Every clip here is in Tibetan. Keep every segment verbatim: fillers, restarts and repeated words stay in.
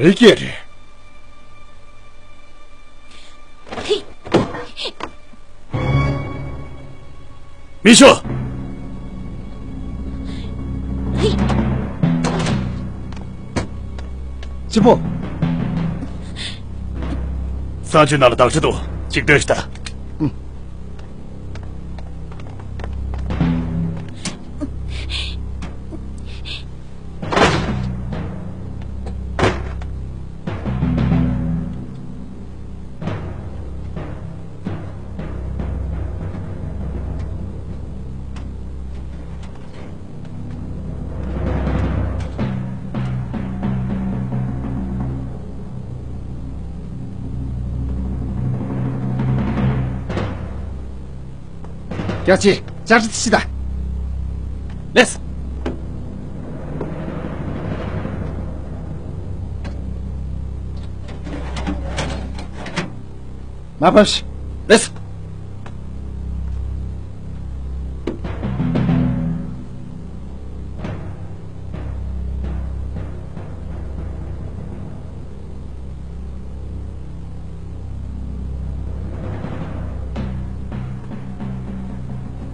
རེ་སྐྱེས་རེད། མི་ཤོག་གཅེན་པོ། གསང་སྤྱོད་ནང་ལ་བདག་ཆ་འདུག་ཅིག་སྡོད་ཤི་ད། རྒྱ་ཆེ། ཅར་ཏི་ཤི་ད། ལེས། མ་ཕམ་ཤི། ལེས།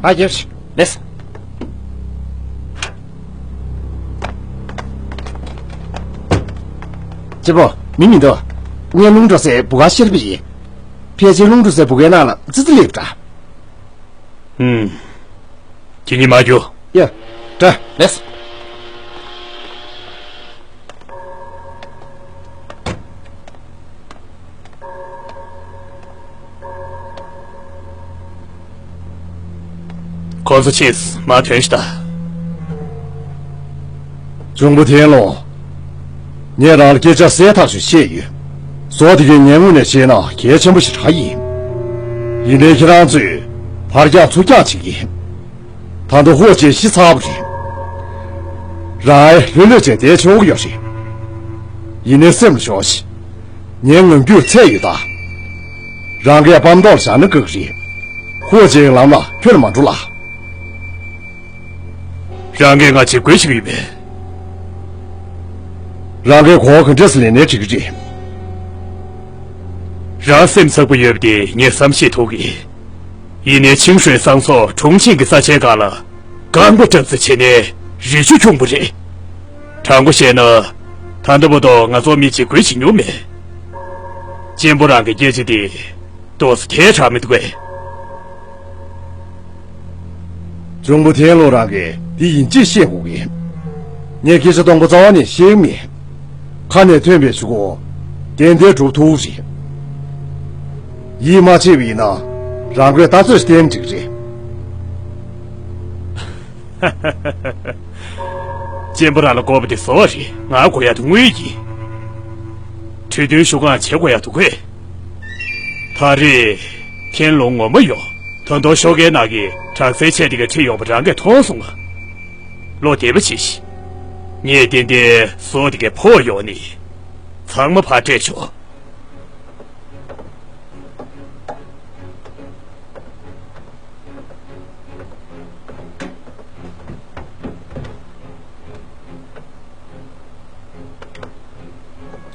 ཨ་ཡོད། ལེས། གཅེན་པོ། མི་མི་འདུག་ངས་རླུང་འགྲོ་སའི་བུ་ག་ཤེར་བ་ཡིན། ཕལ་ཆེར་རླུང་འགྲོ་སའི་བུ་གའི་ནང་ལ་ཙི་ཙི་སླེབས་འདྲ། ཧུམ། ཁྱེད་གཉིས་མ་རྒྱུགས། ཡ། འདྲ། ལེས། ཁོང་ཚོ་ཕྱིས་མ་ཐོན་ཤི་ད། འབྱུང་པོ་ཐེན་ལོ། ངས་རང་ལ་སྐད་ཆ་གསལ་ཐག་ཆོད་བཤད་ཡོད། བཟོ་དེ་གའི་ངའི་ངོས་ནས་བཤད་ན་གལ་ཆེན་པོ་ཞིག་རང་ཡིན། ཡིན་ནའི་ཁྱེད་རང་ཚོས་ཕར་རྒྱག་ཚུར་རྒྱག་བྱེད་ཀྱིན། ད་དུང་ཧོ་ཅེ་ཤི་ཚར་བ་རེད། རང་ཨེ་ལྷོད་ལྷོད་བྱས་བསྡད་ཆོག་གི་ཡོད་རེད། ཡིན་ནའི་སེམས་ལ་ཞོག་ཤིག་ངའི་ངང་རྒྱུད་ཚད་ཡོད་ད། རང་གིས་པམ་ཏོག་བཞག་ན་དགའ་གི་རེད། ཧོ་ཅེ་ཡང་ལམ་ལ་ཁྱོད་ལ་མ་འགྲོ་ལ། རང་གིས་ང་ཇི་དགོས་ཤིག་ཡོད་པས། རང་གིས་གོ་བ་ག་འདྲས་སེ་ལེན་ནའི་འགྲིག་གི་རེད། རང་སེམས་ཚགས་པོ་ཡོད་པ་དེ་ངས་བསམ་ཤེས་ཐུབ་གི། ཡིན་ནའི་ཆིང་ཧྲུན་ས་མཚོ་གྲོང་ཆེན་གྱི་ས་ཆའི་སྒང་ལ་རྐང་པ་བཀྲབ་ཙམ་བྱས་ནས་རི་ཆུ་ཁྱུང་པོ་རེད། དྲང་པོ་བཤད་ན། ད་ལྟ་བར་དུ་ང་ཚོ་མི་གཅིག་དགོས་བྱེད་མྱོང་མེད། གཅེན་པོ་རང་གི་སྐད་ཆ་དེ་ཏོག་ཙམ་ཐལ་དྲགས་མི་འདུག་གས། འབྱུང་པོ་ཐེན་ལོ་རང་གིས་འདི་ཡིན་གཅིག་བཤད་དགོས་ཀྱི། ངས་སྐད་ཆ་སྟོང་པ་རྩ་བ་ནས་བཤད་ཀྱི་མེད། ཁ་ནས་ཐོན་པའི་ཆུ་ཁོ་ཏན་ཏན་གྲུབ་ཐུབ་རེད། ཡིད་མ་ཆེས་པ་ཡིན་ན་རང་གིས་ལྟ་ཚོད་བསྟན་འགྲིག་རེད། གཅེན་པོ་རང་ལ་དགོས་པ་དེ་བཟོ་བ་རེད། ང་དགོས་ཡག་དེ་དངུལ་ཡིན། གྲོས་མཐུན་ཞུ་གང་བྱེད་དགོས་ཡག་འདུག་གས། ད་རེས་ཁྱེད་ལོ་ངོ་མ་ཡོད། ད་དུང་ཤོག་ཁའི་ནང་གི་དྲག་རྩལ་ཆས་དེ་ག་ཁྲིད་ཡོང་པ་རང་གིས་མཐོང་སོང་ང་། ལོ་བདེ་པོ་བྱེད་ཤིག་ངས་ཏན་ཏན་བཟོ་དེ་གའི་ཕོགས་ཡོང་ནི། ཚང་མ་ཕར་སྤྲད་ཆོག་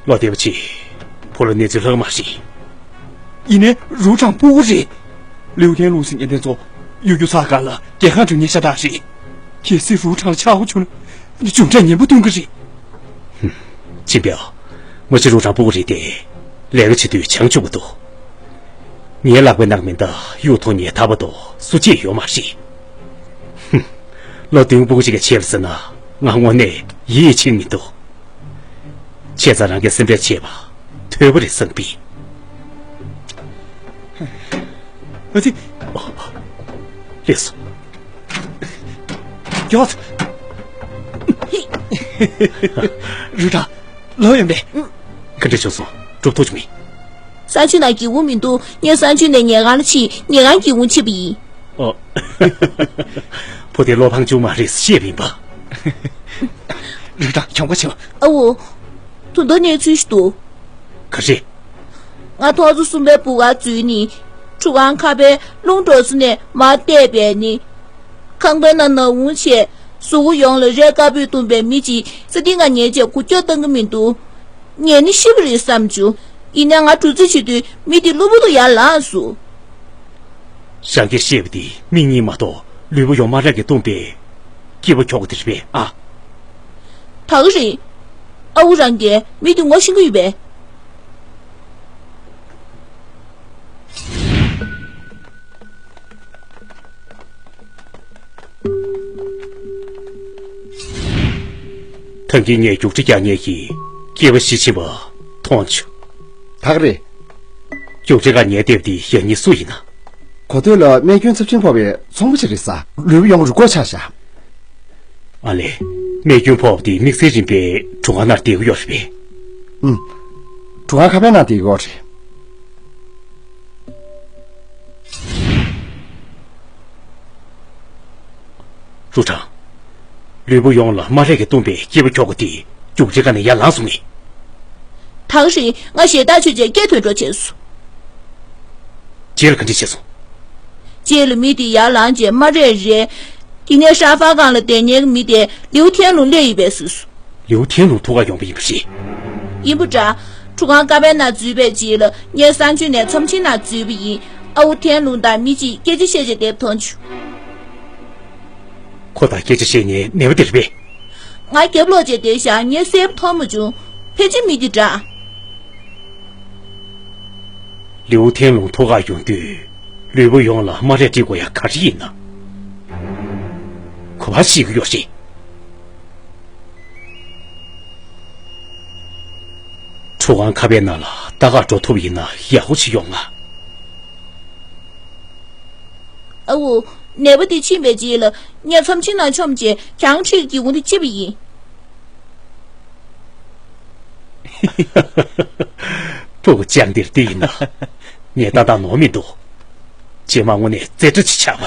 ལོ་བདེ་པོ་བྱེད། ཕོ་ལོ་གནས་ཚུལ་ལྷག་མ་རེད། ཡིན་ནའི་རུ་ཁྲང་སྤུ་གུ་རེད། ལིའུ་ཐན་ལུང་ཟིན་ངན་དེ་ཚོ་གཡུ་རྒྱུ་ཚ་ག་ལ་རྒྱལ་ཁང་འགྲོ་ཉེ་ཤ་སྟག་རེད། གལ་སྲིད་རུ་ཁྲང་ལ་ཆག་སྒོ་བྱུང་ན་འདི་འབྱུང་འབྲས་ངན་པ་སྟོན་གི་རེད། ཧུམ། ཅིན་པེའོ། མ་གཞི་རུ་ཁྲང་སྤུ་གུ་རེད་དེ། ལས་ཀ་བྱེད་དུས་བྱང་ཆུབ་པ་འདུག་ངའི་ལག་པའི་ནང་མེ་མདའ་གཡུག་ཐོག་ཉལ་ཐར་པ་དང་སུ་གཅིག་ཡོད་མ་རེད། ཧུམ། ལོ་བདུན་སྤུ་གུ་གཅིག་ག་ཆད་པ་ཟེར་ན་ང་དངོས་གནས་ཡིད་ཆེས་མི་འདུག་བྱས་ཙང་རང་གིས་སེམས་ཁྲལ་བྱེད་པ་ཐོས་པ་རེད་བསམ་པས། ཨ་ཙི། ལེགས་སོ། མགྱོགས། རུ་ཁྲང་། ལོ་ཡོད་པས། ག་འདྲ་བྱུང་སོང་། གྲུབ་ཐོབ་བྱུང་མིན། གསང་སྤྱོད་ནང་སྒེའུ་ཁུང་མི་འདུག་ངས་གསང་སྤྱོད་ནས་ཉལ་ཁང་ལ་ཕྱིན། ཉལ་ཁང་སྒེའུ་ཁུང་ཕྱེས་པ་ཡིན། ཨོ། བུ་དེ་བློ་ཕམ་བྱུང་མ་རེད་ཟེར་བཤད་པ་ཡིན་པ། རུ་ཁྲང་། གྱོང་ཁ་ཆེ་བ། ཨ་འོ། དོན་དག་གནས་ཚུལ་ཞིག་འདུག་ག་རེ། ང་ཐོག་བརྩེགས་གསུམ་པའི་བུ་ག་འཛུལ་ནས། ཁྲུ་ཁང་ཁ་པའི་རླུང་འགྲོ་ས་ནས་མར་བལྟས་པས་ནི། ཁང་པའི་ནང་ན་འོང་བྱས། གཟུགས་པོ་ཡོངས་ལ་རས་དཀར་པོས་བཏུམས་པའི་མི་གཅིག་ས་སྟེང་ང་ཉལ་བྱས་འགུལ་སྐྱོད་གཏང་གི་མི་འདུག་ངས་ནི་ཤི་བ་རེད་བསམ་བྱུང་། ཡིན་ནའི་ང་འདུག་རྩིས་བྱེད་དུས་མི་དེ་གློ་བུར་དུ་ཡར་ལངས་སོང་། རང་གིས་བཤད་པ་དེ་མིག་གཉིས་མ་གཏོགས་ལུས་པོ་ཡོངས་དམར་རས་ཀྱིས་བཏུམས་པའི་སྐྱེས་བུ་ཁྱོ་ག་དེ་རེད་པས་ཨ། ད་ག་རེད། ཨ་ཁུ་རང་གིས་མི་དེ་ངོ་ཤེས་ཀྱི་ཡོད་པས། ཐང་གིས་ངས་རྒྱུག་ཁྲི་རྒྱག་མཁན་གྱི་སྐྱེས་པ་ཞིག་ཕྱིན་པ་མཐོང་བྱུང་། ད་ག་རེད། རྒྱུག་ཁྲི་ཁ་ཉལ་བསྡད་པ་དེ་ཡང་སྙིང་སུ་ཡིན་ན། གོ་ཐོས་ལ་རྨས་སྐྱོན་ཚབས་ཆེན་ཕོག་པའི་ཚོང་པ་ཞིག་རེད་ས། ལུས་པོ་ཡོངས་རུས་ཀོག་ཆགས་ཤག་ཨ་ལས། རྨས་སྐྱོན་ཕོག་པ་དེ་དམིགས་བསལ་རིམ་པས་གྲུ་ཁང་ནང་བསྡད་ཀྱི་ཡོད་རེད་པས། ཨུམ། གྲུ་ཁང་ཁ་པའི་ནང་བསྡད་ཀྱི་ཡོད་རེད། ཀྲུའུ་ཁྲང་། ལུས་པོ་ཡོངས་ལ་དམར་རས་ཀྱིས་བཏུམས་པའི་སྐྱེས་བུ་ཁྱོ་ག་དེ་རྒྱུག་ཁྲིའི་ཁ་ནས་ཡར་ལངས་སོང་ངས། ད་ག་རེད། ང་ཞེ་ཐག་ཆོད་བྱས་སྐད་ཐོན་འགྲོ་བྱས་སོང་། རྗེས་ལ་ག་འདྲ་བྱས་སོང་། རྗེས་ལ་མི་དེ་ཡར་ལངས་རྗེས་དམར་རས་རེད། དེ་ནས་ཧྲ་ཧྥ་ཁང་ལ་བསྡད་མཁན་གྱི་མི་དེ་ལིའུ་ཐན་ལུང་སླེབས་ཡོད་པའི་སུས། ལིའུ་ཐན་ལུང་ཐུག་ག་ཡོང་པ་ཡིན་པ་རེད། ཡིན་པ་འདྲ། གྲུ་ཁང་ཀ་པའི་ནང་འཛུལ་བའི་རྗེས་ལ་ངས་གསང་སྤྱོད་ནས་ཚོམས་ཆེན་ནང་འཛུལ་བ་ཡིན། ཨ་ཁུ་ཐན་ལུང་དང་མི་གཅིག་སྐད་ཆ་བཤད་བྱས་བསྡད་པ་མཐོང་བྱུང་། ཁོ་དང་སྐད་ཆ་བཤད་མཁན་ནད་པ་དེ་རེད་པས། ང་རྒྱབ་ལོག་བྱས་བསྡད་ཤག་ངས་གསལ་པོ་མཐོང་མ་བྱུང་། ཕལ་ཆེར་མི་དེ་འདྲ། ལིའུ་ཐན་ལུང་ཐུག་ག་ཡོང་དུས་ལུས་པོ་ཡོངས་ལ་དམར་རས་སྤྲས་དགོས་ཡ་ག་རེ་ཡིན་ན། ག་པར་ཤེས་ཀྱི་ཡོད་རེད། གྲུ་ཁང་ཁ་པའི་ནང་ལ་ལྟ་ག་འགྲོ་ཐུབ་ཡིན་ན་ཡག་པོ་ཞིག་ཡོང་ང་། ཨ་འུ། ནད་པ་དེ་ཕྱིན་པའི་རྗེས་ལ་ངས་ཚོམས་ཆེན་ནང་མཆོངས་བྱས་གྱང་ཁྲིད་ཀྱི་འོང་དུ་ཅི་བ་ཡིན། ཕྲུ་གུ་ཅང་འདིར་འདི་ཡིན་ན། ངས་ཏག་ཏག་ནོར་མི་འདུག་རྗེས་མ་དངོས་གནས་རྩེ་གྲ་ཅིག་ཆགས་པ།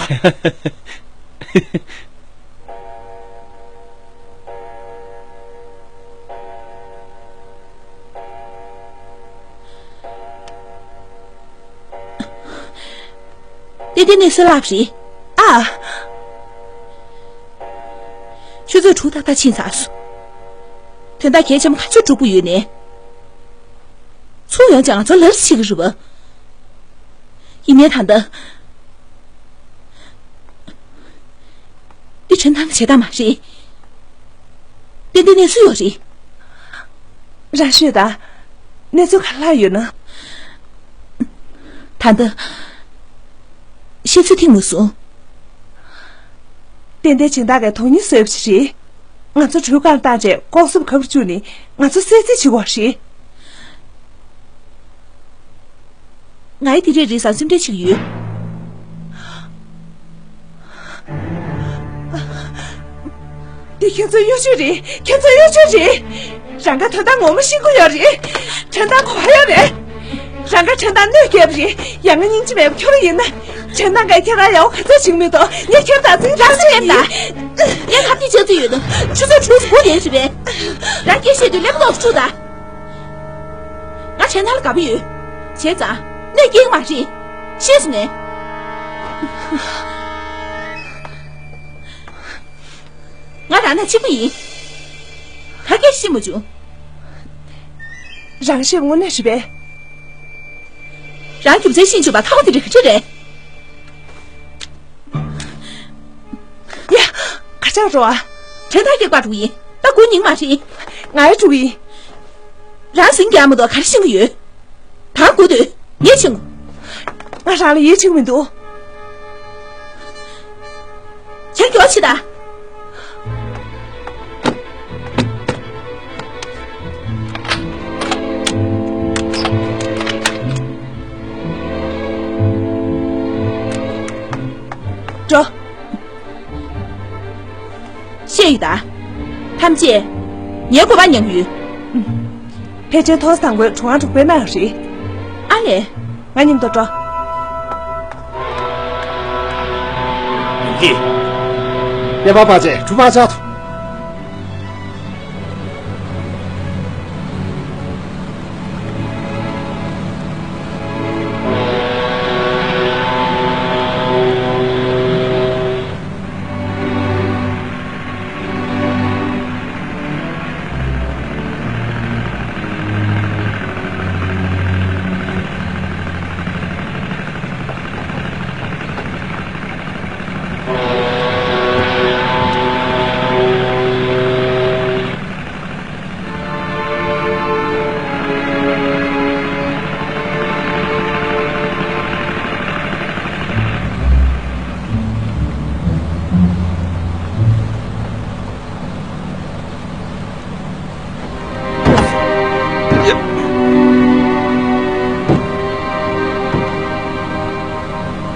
ཏན་ཏན་གནས་ཚུལ་ལབ་རེད། ཨ། ཆུ་ཚོད་དྲུག་ཏག་ཏག་ཕྱིན་ཚར་སོང་། དོན་དག་གལ་ཆེན་པོ་ག་ཚོད་སྒྲུབ་དགོས་ཡོད་ནས། ཚུར་ཡོང་ཅང་ང་ཚོ་ལར་ཕྱི་གི་རུ་བ། ཡིན་ནའི་ད་ལྟ། འདི་ཁྲིན་ཐང་གི་བྱེད་སྟངས་མ་རེད། ཏན་ཏན་གནས་ཚུལ་ཡོད་རེད། རང་ཤོད་ད། གནས་ཚུལ་ག་ལ་ཡོད་ན། ད་ལྟ། བཤད་ཚུལ་ཐིག་མ་སོང་། ཏན་ཏན་སྦྱིན་བདག་གིས་དོན་སྙིང་བཟོས་པ་ཞིག་རེད། ང་ཚོ་གྲུ་ཁ་བཏང་རྗེས་ལྐོག་གསོད་ག་པར་བཅུག་ནས་ང་ཚོ་བསད་རྩིས་བྱེད་དགོས་རེད། ང་ཡི་དེ་རེད་རེད་བསམ་སེམས་ཁྲལ་བྱེད་ཀྱི་ཡོད། འདི་ཁྱེད་ཚོའི་གཡོ་ཇུས་རེད། ཁྱེད་ཚོའི་གཡོ་ཇུས་རེད། རང་ག་དོན་དག་ངོ་མ་ཤེས་ཀྱི་ཡོད་རེད། ཁྲིན་ཏང་གོ་བ་ཡོད་རེད། རང་ག་ཁྲིན་ཏང་གནོད་སྐྱེལ་བ་རེད། ཡང་ང་སྙིང་རྗེ་མེད་པ་ཁྱོད་རང་ཡིན་ན། ཁྲིན་ཏང་གིས་ཁྱེད་རང་ཡག་པོ་ག་ཚོད་བྱེད་མི་འདུག་ངས་ཁྱེད་རང་བདག་འཛིན་རང་བྱེད་ཀྱི་ཡིན། ངས་ག་དུས་ཆགས་ཚུལ་ཡོད་དམ། ཆུ་ཚོད་དྲུག་སྒུག་བསྡད་ཤི་བས། རང་སྐད་བཤད་དུས་ལེབ་ཏོག་འཁྲུག་ད། ང་ཁྲིན་ཏང་ལ་དགའ་པོ་ཡོད། བྱས་ཙང་གནོད་སྐྱེལ་གྱི་མ་རེད། ཤེས་སོང་ངས། ང་རང་དང་གཅིག་པ་ཡིན། ད་སྐད་ཤེས་མ་བྱུང་། རང་ཤེས་དངོས་གནས་རེད་པས། རང་རྒྱུ་མཚན་ཤེས་བྱུང་བ་ཁག་པོ་དེ་འདྲ་ག་འདྲ་རེད། ཡ། ག་ཅག་རོ་ཨ། དྲན་ཐག་སྐྱེལ་པ་འགྲོ་ཡིན། ད་དགོས་ཉིན་མ་རེད། ང་ཡི་འགྲོ་ཡིན། རང་ཟིང་རྒྱག་མ་གཏོགས་ག་རེ་ཤེས་ཀྱི་ཡོད། ད་དགོས་འདོད། ཡིད་ཆེས། ང་རང་ལ་ཡིད་ཆེས་མི་འདུག་ཁྱེད་མགྱོགས་བྱེད་ད། འགྲོ། ཤེས་ཡོད་ད། ཐམས་ཅད་ངའི་གོ་བ་ཉན་གྱི་ཡོད། ཕལ་ཆེར་ཐོག་དང་པོའི་གྲུ་ཁང་དྲུག་པའི་ནང་རེད། ཨ་ལས། ང་མཉམ་དུ་འགྲོ། ཡིན་གྱི། སྨན་པ་པ་ཅེ་གྲུ་པ་ཅག་ཐུ།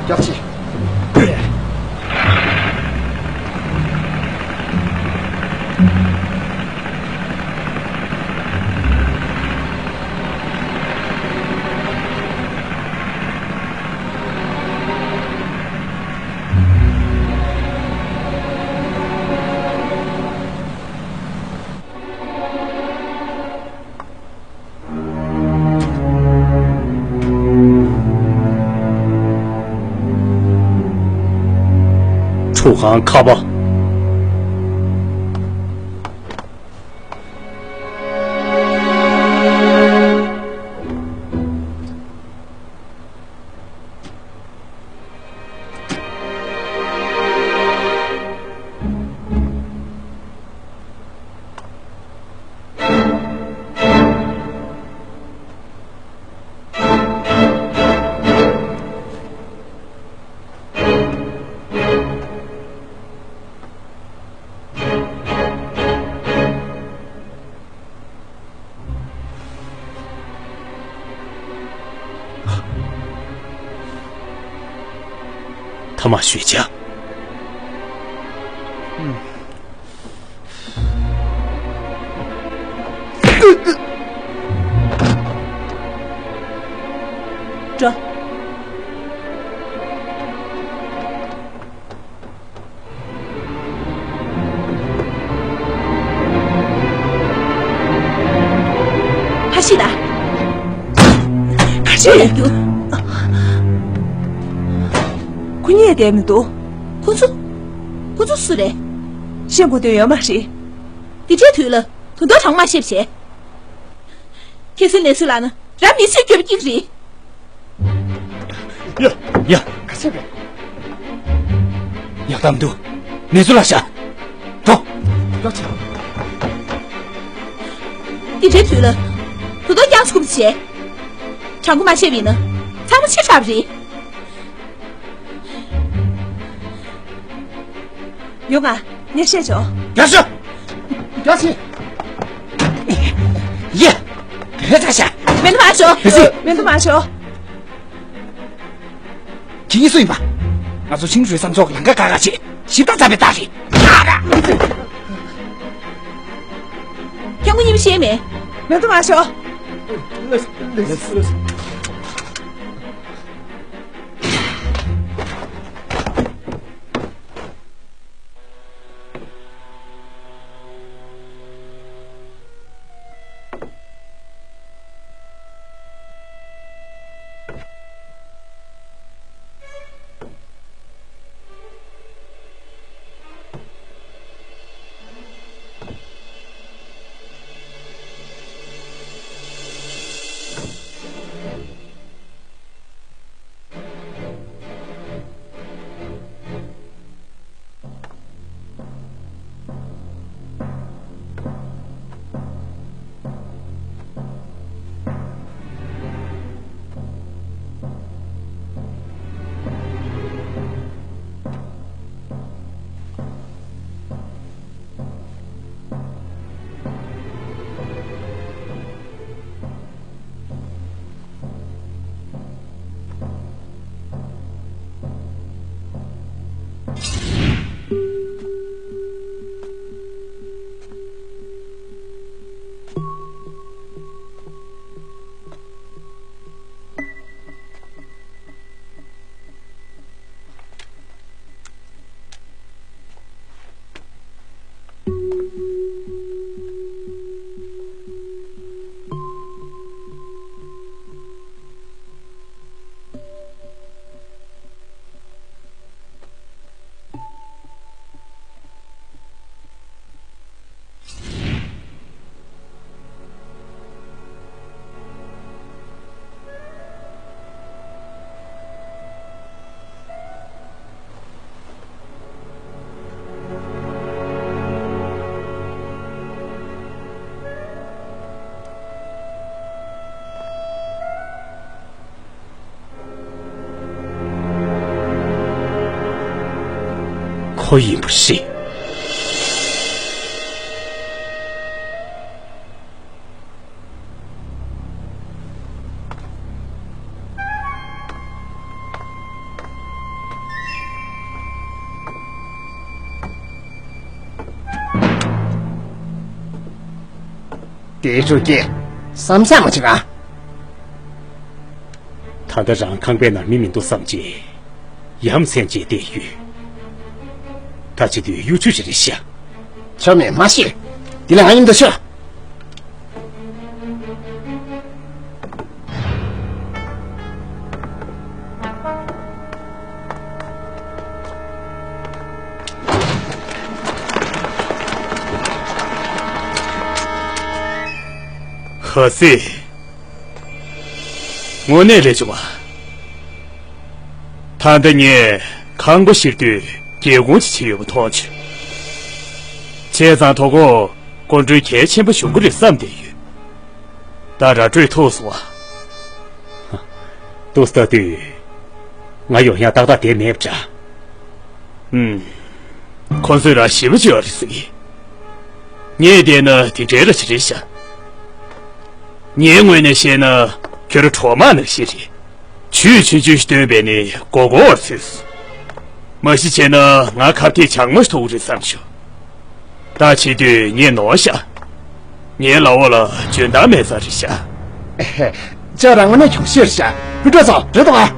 རྒྱག་ཆེ། ཁྲུ་གང་ཁ་པ། ཐ་མ་ཞུས་བྱ། འགྲོ། ཁ་ཤི་ད། ཁ་ཤི་ཡོད་རྒྱུ། ཁོ་གཉིས་བསྡད་མི་འདུག་ཁོ་ཚོ། ཁོ་ཚོ་སུ་རེད། ཤེས་དགོས་དོན་ཡོད་མ་རེད། དེ་འདྲའི་དུས་ལ་དོན་དག་གྲངས་མ་བཤད་བྱས། ཁྱེད་ཚོའི་ནེ་སུ་ལགས་ན་རང་མི་ཚོས་སྐྱོབ་ཀྱི་རེད། ཡ། ཡ། ག་ཚོད་རེད། ཡག་དམ་དུ་ནེ་སུ་ལ་ཤ། འགྲོ། ཡག་ཆེ། དེ་འདྲའི་དུས་ལ་དོ་དོ་རྐྱང་ཚུགས་བྱས། གྲངས་ཁོ་མ་བཤད་པ་ཡིན་ན་ཚང་མ་ཕྱིར་ཤོག་རེད། ཡོང་ང་། ངས་བཤད་ཆོག་རྒྱག་ཤོག་རྒྱག་ཤིག་ཡེ། བེ་ད་ཤ། མེ་ཏོ་མ་ཤོག་བེ་སི། མེ་ཏོ་མ་ཤོག་ཁྱེད་གཉིས་སུ་ཡིན་པ། ང་ཚོ་ཆིང་ཧྲུའེ་བསམ་ཚོགས་ལམ་ཁ་ཁ་ཁ་བྱེད། ཞིབ་ལྟ་ཙམ་པའི་རྟགས་རེད། ཁྱེད་ངོ་གཉིས་པོ་ཤེས་མེད། མེ་ཏོ་མ་ཤོག་ཁོ་ཡིན་པ་རེད། དེ་ཆོས་ཀྱི་བསམ་བསམ་མ་བྱེད་ག། ད་ལྟ་རང་ཁང་པའི་ནང་མི་མི་འདུག་བསམ་བྱས། ཡ་མཚན་བྱས་བསྡད་ཡོད། ད་བྱེད་དུས་གཡོ་ཇུས་ཞིག་རེད་ཤག། ཆོ་མེད་མ་ཤེས། འདི་ལ་ང་ཡིན་འདུག་ཤོག། ཧ་སེ། དངོས་གནས་ལས་བྱུང་བ། ད་ལྟ་ངས་ཁང་པ་བཤེར་དུས་སྒེའུ་ཁུང་ཅིག་ཕྱེ་ཡོད་པ་མཐོང་བྱུང་། བྱས་ཙང་དོ་དགོང་སྐུ་མགྲོན་གལ་ཆེན་པོ་ཞུ་གི་རེད་བསམ་བསྡད་ཡོད། ད་ར་སྤྲོད་ཐུབ་སོང་བ། ཏོག་ཙམ་ལྟ་དུས། ང་ཡོང་ཡག་ཏག་ཏག་བསྡད་མེད་པ་འདྲ། ཨུམ། ཁོ་ཚོས་ར་ཞེ་པོ་ཅིག་ཡོད་རེད་ཟེར་གི། ངས་བལྟས་ན་དེ་འདྲའི་ར་ཅིག་རེད་ཤག། ངའི་ངོས་ནས་བཤད་ན་ཁྱོད་ར་གྲོག་མ་ནང་བཞིན་རེད། ཇུས་ཆུང་ཆུང་ཞིག་བཏོན་པས་ནི་མགོ་སྐོར་བར་ཚུད་སོང་། མ་གཞི་བྱས་ན་ང་ཁ་གཏད་བྱང་མ་ཐུབ་རེད་བསམ་བྱུང་། ད་བྱེད་དུས་ངས་ནོར་ཤག། ངའི་ལག་འོག་ལ་འཇོན་ཐང་མེད་ཙང་རེད་ཤག། ཅག་རང་ངོས་ནས་གྱོང་ཤེར་ཤག། སྤུན་གྲོགས་ཚོ་རེད་དོ་ཨ།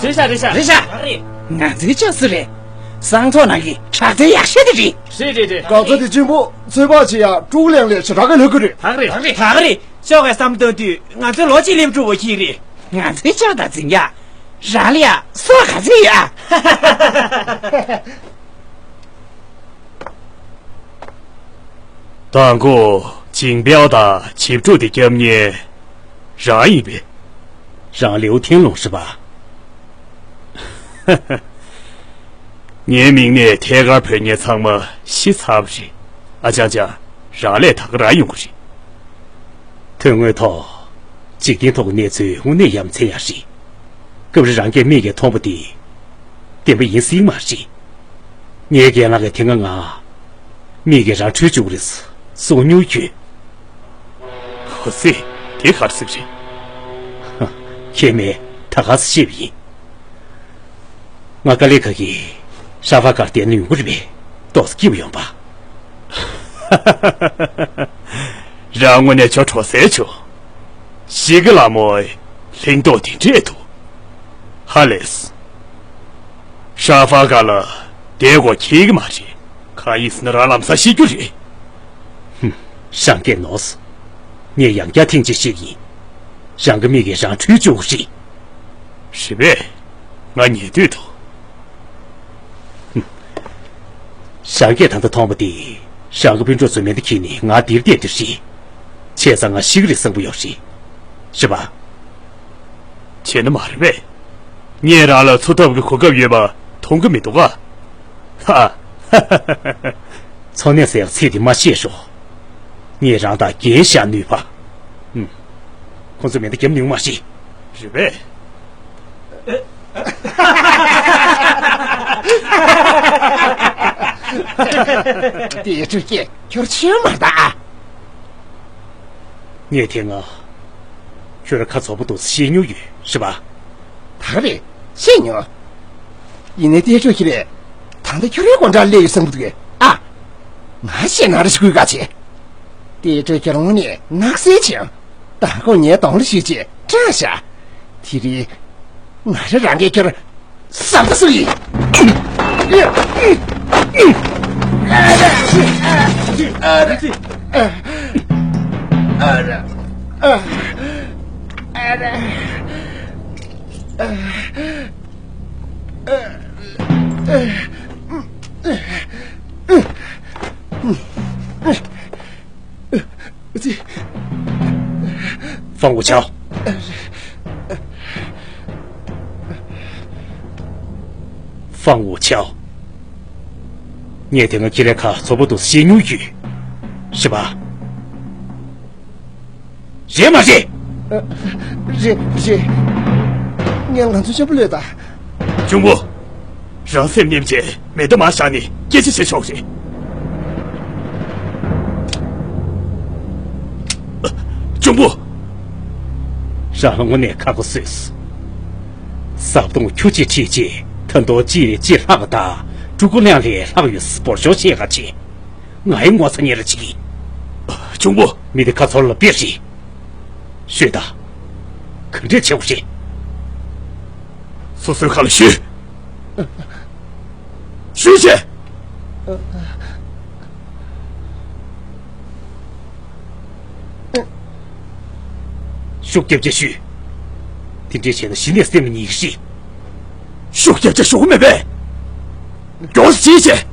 རེད་ཤག་རེད་ཤག་རེད་ཤག་རེད། ང་ཚོའི་ཅག་སུ་རེད། སང་ཐོག་ནང་གི་དྲག་རྩལ་ཡག་ཤོས་དེ་རེད། རེད་རེད་རེད། གང་ཚ་དེ་གཅིག་པོ་ཚོད་དཔག་བྱེད་ཡག་ཀྲུའུ་ལེང་ལས་ཞེ་དྲག་གི་ལྷག་གི་རེད། ད་ག་རེད་ད་ག་རེད། ད་ག་རེད། ཅོག་གི་བསམ་བློ་བཏང་དུས་ང་ཚོའི་ལོ་གཅིག་སླེབས་འགྲོ་བ་ཞིག་རེད། ང་ཚོའི་ཅོག་དང་འཛིང་ཡག་རང་ལ་ཡ་སོ་ག་ཚོད་ཡོད་ཨ། དང་པོ་ཇིང་པའོ་དང་ཇིབ་ཕྲུག་དེ་སྐྱབས་གཉེར་རང་ཡིན་པས། རང་ལེའུ་ཐེན་ལུང་རེད་པ། ངའི་མིང་ནས་ཐད་ཀར་བོད་ཉེ་ཚང་མ་ཤི་ཚར་བ་རེད། ཨ་ཅང་ཅང་། རང་ལས་ད་ག་རང་ཡོང་གི་རེད། དོན་དངོས་ཐོག་འཇིག་རྟེན་ཐོག་གི་གནས་ཚུལ་དངོས་གནས་ཡ་མཚན་ཡག་རེད། སྐབས་རེ་རང་གིས་མིག་གིས་མཐོང་བ་དེ་བདེན་པ་ཡིན་སྲིད་མ་རེད། ངའི་རྒན་ལགས་ཀྱིས་དེ་སྔ་ང་མིག་གིས་རང་འཁྲུལ་བཅུག་རེད་གསུངས་མྱོང་ཡོད། ཧོ་སི། དེ་ག་རེ་ཟེར་གྱི་རེད། ཧ། ཁྱེད་མས་ད་ག་ཟེ་ཤེས་པ་ཡིན། ང་དཀའ་ལས་ཁག་གིས་ཧྲ་ཧྥ་གར་བསྡད་ན་ཡོང་གི་རེད་པས། ཏོག་ཙམ་སྐྱིད་པོ་ཡོང་པ། རང་ངོས་ནས་ཅོག་འགྲོ་ཟེར་བྱུང་། ཞིག་གི་ལ་མོའི་ལྷིང་ཏོག་དེ་འདྲས་འདུག། ཧ་ལས། ཧྲ་ཧྥ་གར་ལ་བསྡད་དགོས་ཁེལ་གི་མ་རེད། གང་ཡིན་ཟེར་ན་རང་ལམ་སང་ཤེས་རྒྱུ་རེད། ཧུམ། རང་སྐད་ནོར་སོང་། ངས་ཡང་བསྐྱར་ཐེངས་གཅིག་བཤད་ཀྱི་ཡིན། རང་གི་མིག་གིས་རང་འཁྲུལ་བཅུག་རེད། རེད་པས། ང་ཉལ་འདོད་འདུག། ཧུམ། རང་སྐད་ད་ལྟ་མཐོང་བ་དེ་རང་གི་སྤུན་གྲོགས་ཚོས་མེ་མདའ་འཁྱེར་ནས་ང་འདིར་བསྡད་དེ་རེད། བྱས་ཙང་ང་ཤི་གི་རེད་བསམ་གྱི་ཡོད་རེད། རེད་པ། བྱས་ན་མ་རེད་པས། ངས་རང་ལ་འཚོ་ཐབས་ཀྱི་གོ་སྐབས་ཡོད་པ་མཐོང་གི་མི་འདུག་ག། ཧ། འཚོ་གནས་ཟེར་ཡག་ཚིག་དེ་མ་བཤད་ཤོག། ངས་རང་དང་རྒྱན་བཞག་ནུས་པ། ཨུམ། ཁོང་ཚོས་མེ་མདའ་བརྒྱབ་ནུས་མ་རེད། རེད་པས། དེ་ཆུ་སྐྱེས་ཁྱོར་ཆེན་མ་ད་ཨ། ངས་དེ་སྔ་ཁྱོད་ར་ཁ་བཙོག་པོ་འདུག་ཟེ་བཤད་མྱོང་ཡོད་རེད་པ། ད་ག་རེད། བཤད་མྱོང་། ཡིན་ནའི་ཏེ་ཀྲོ་ཁྱི་རེད། ད་ལྟ་ཁྱོད་རའི་སྒོ་འགྲམ་སླེབས་ཡོད་བསམ་གྱི་འདུག་གས་ཨ། ང་ཤེས་ན་ར་ཞིག་དགོས་ག་བྱེད། ཏེ་ཀྲོ་ཁྱི་རང་ནས་ནག་སེ་བྱེད། མདང་དགོང་ངའི་གདོང་ལ་ཞིག་བྱས་སྐྲག་ཤག། དེ་རིང་ང་ར་རང་གིས་ཁྱོད་ཟ་ད་སུ་ཡིན། ཧྥང་ཝུ་ཆའོ། ཧྥང་ཝུ་ཆའོ། ངས་དེ་སྔ་ཁྱེད་རའི་ཁ་བཙོག་པོ་འདུག་ཟེ་བཤད་མྱོང་ཡོད། རེད་པ། རེད་མ་རེད། ཨ། རེད་རེད། ངས་ང་ཚོའི་ཆབ་བུ་ལོས་ད། གཅུང་པོ། རང་སེམས་ནེམ་བྱས་མེ་མདའ་མར་བཞག་ནས་སྐད་ཆ་བྱེད་ཆོག་རེད། གཅུང་པོ། རང་ལ་དངོས་གནས་ཁག་པོ་བཟོས་སོང་། ཟབ་གདོང་ཁྱུ་གཅིག་ཁྲིད་རྗེས་ད་དུང་གཅིག་ལས་གཅིག་ལྷག་པ་དང་ཀྲུ་གུ་ལིང་ལས་ལྷག་ཡོད་ཟེ་འབོར་ཤོག་བཤད་ག་བྱེད། ང་ཡི་ངོ་ཚ་ཉེ་ར་བྱེད་ཀྱི། གཅུང་པོ། མི་དེ་ཁ་ཚོར་ལ་དཔེ་རེད། ཤོད་ད། ག་འདྲས་བྱེད་དགོས་རེད། སོ་སོའི་ཁ་ལ་ཤོད། ཤོད་བྱས། ཤུགས་རྒྱབ་བྱས་ཤོད། དེ་འདྲས་བྱས་ན་གཞི་ནས་སེམས་ལ་ཉེས་ཀྱི་རེད། ཤུགས་རྒྱབ་བྱས་ཤོག་མེད་པས། མགྱོགས་སེ་བྱས།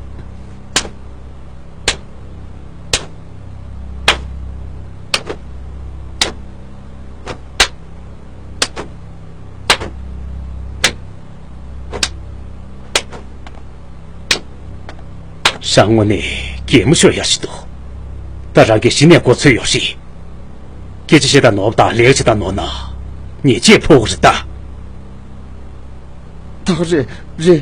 རང་དངོས་གནས་གད་མོ་ཤོར་ཡག་ཞིག་འདུག་ད་རང་གིས་གཞི་ནས་མགོ་ཚོས་ཡོད་རེད། སྐད་ཆ་བཤད་དང་ནོར་དང་ལས་ཀ་བྱེད་དང་ནོར་ན་ཉེས་ཆད་ཕོག་གི་རེད་ད། ད་ག་རེད་རེད།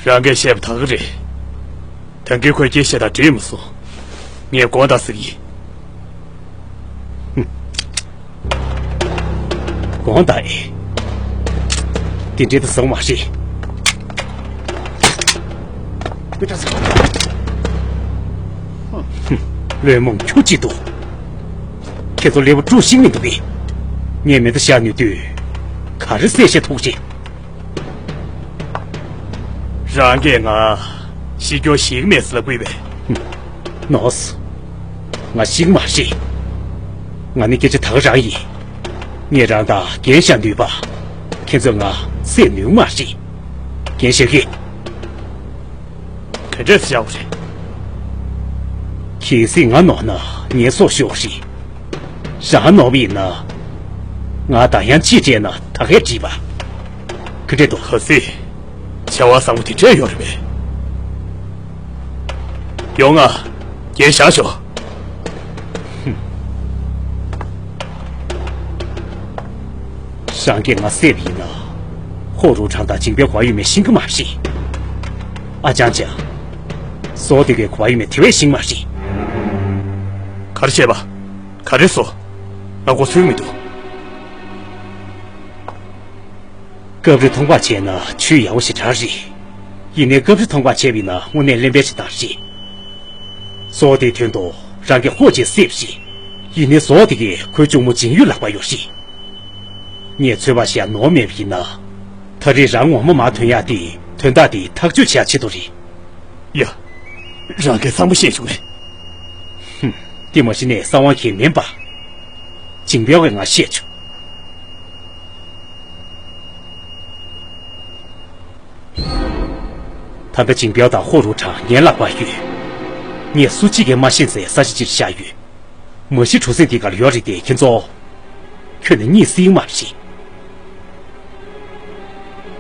རང་གིས་བཤད་པ་ད་ག་རེད། ད་གིན་ཁོས་སྐད་བཤད་དང་འགྲིག་མ་སོང་། ངས་དགོངས་དག་ཟེར་གྱི། དགོངས་དག་ཨེ། དེ་འདྲའི་ད་བཟང་མ་རེད། བློན་རྨོངས་ཁྱུ་གཅིག་འདུག་ཁྱེད་ཚོ་ཀླད་པ་དཀྲུག་ཤིང་མི་འདུག་པས། ངས་མེ་མདའ་བཞག་ནུས་དུས་ག་རེ་བསད་ཤེས་ཐུག་ཅེ། རང་གིས་ང་ཤི་སྐྱོ་ཞིག་མེད་ཟེར་ལབ་དགོས་པས། ནོག་སི། ང་ཤི་གི་མ་རེད། ང་ནི་སྐད་ཆ་ད་ག་རང་ཡིན། ངས་རང་དང་འགན་བཞག་ནུས་པ། ཁྱེད་ཚོས་ང་བསད་ནུས་མ་རེད། འགན་བཞག་གི། ག་འདྲས་བཞག་པ་རེད། གལ་སྲིད་ང་ནོར་ན་ངའི་སྲོག་ཤོར་བ་རེད། རང་ནོར་བ་ཡིན་ན། ང་ད་ཡང་ཅི་སྤྲད་ན་ད་གས་འགྲིག་པ། ག་འདྲས་འདུག་གལ་སྲིད་བྱ་བ་བཟང་པོ་དེ་འདྲས་ཡོད་རེད་པས། ཡོང་ང་། འགན་བཞག་ཤོག་རང་གིས་ང་བསད་པ་ཡིན་ན། ཧོ་རུ་ཁྲང་དང་ཇིང་པའི་གོ་བ་ཡོད་མེད་ཤེས་ཀྱི་མ་རེད། ཨ་ཅང་ཅང་། སོ་དེ་གའི་གོ་བ་ཡོད་མེད་དེ་བས་ཤེས་ཀྱི་མ་རེད། ག་རེ་བྱས་པ། ག་རེ་སོ། ང་མགོ་ཚོས་མི་འདུག་སྐབས་རེ་མཐོང་པ་བྱས་ན་ཆོས་ཡག་པོ་ཞེ་དྲག་རེད། ཡིན་ནའི་སྐབས་རེ་མཐོང་པ་བྱས་པ་ཡིན་ན་དངོས་གནས་གླེན་པའི་བྱེད་སྟངས་རེད། སོ་དེའི་དོན་དུ་རང་གི་ཧོ་ཅེ་སེབ་ཞིག་ཡིན་ནའི་སོ་དེ་གས་ཁོའི་གཅུང་མོ་ཇིང་ཡུའི་ལག་པ་ཡོད་ཞིག་ངས་ཚོད་དཔག་བྱས་ནོར་མེད་པ་ཡིན་ན། ད་རེས་རང་ངོ་མ་མར་ཐོན་ཡག་དེ་དོན་དག་དེ་ཐག་གཅོད་བྱེད་ཡག་ཆེད་དུ་རེད། ཡ། རང་གིས་གཙང་མ་ཤེས་བྱུང་ངས། ཧུམ། དེ་མ་གཞི་ནས་གསང་བ་གང་ཡང་མིན་པ། ཇིང་པའོ་གིས་ང་བཤད་བྱུང་། ད་ལྟ་ཇིང་པའོ་དང་ཧོ་རུ་ཁྲང་ངའི་ལག་པར་ཡོད། ངས་སུ་གཅིག་གིས་མ་ཤེས་ཚེ་ས་ཆ་གཅིག་བཞག་ཡོད། མ་གཞི་གྲུ་གཟིངས་འདི་གར་ཡོད་རེད་དེ་ཁྱེད་ཚོ། ཁྱོན་ནས་གཉིད་སད་མ་རེད།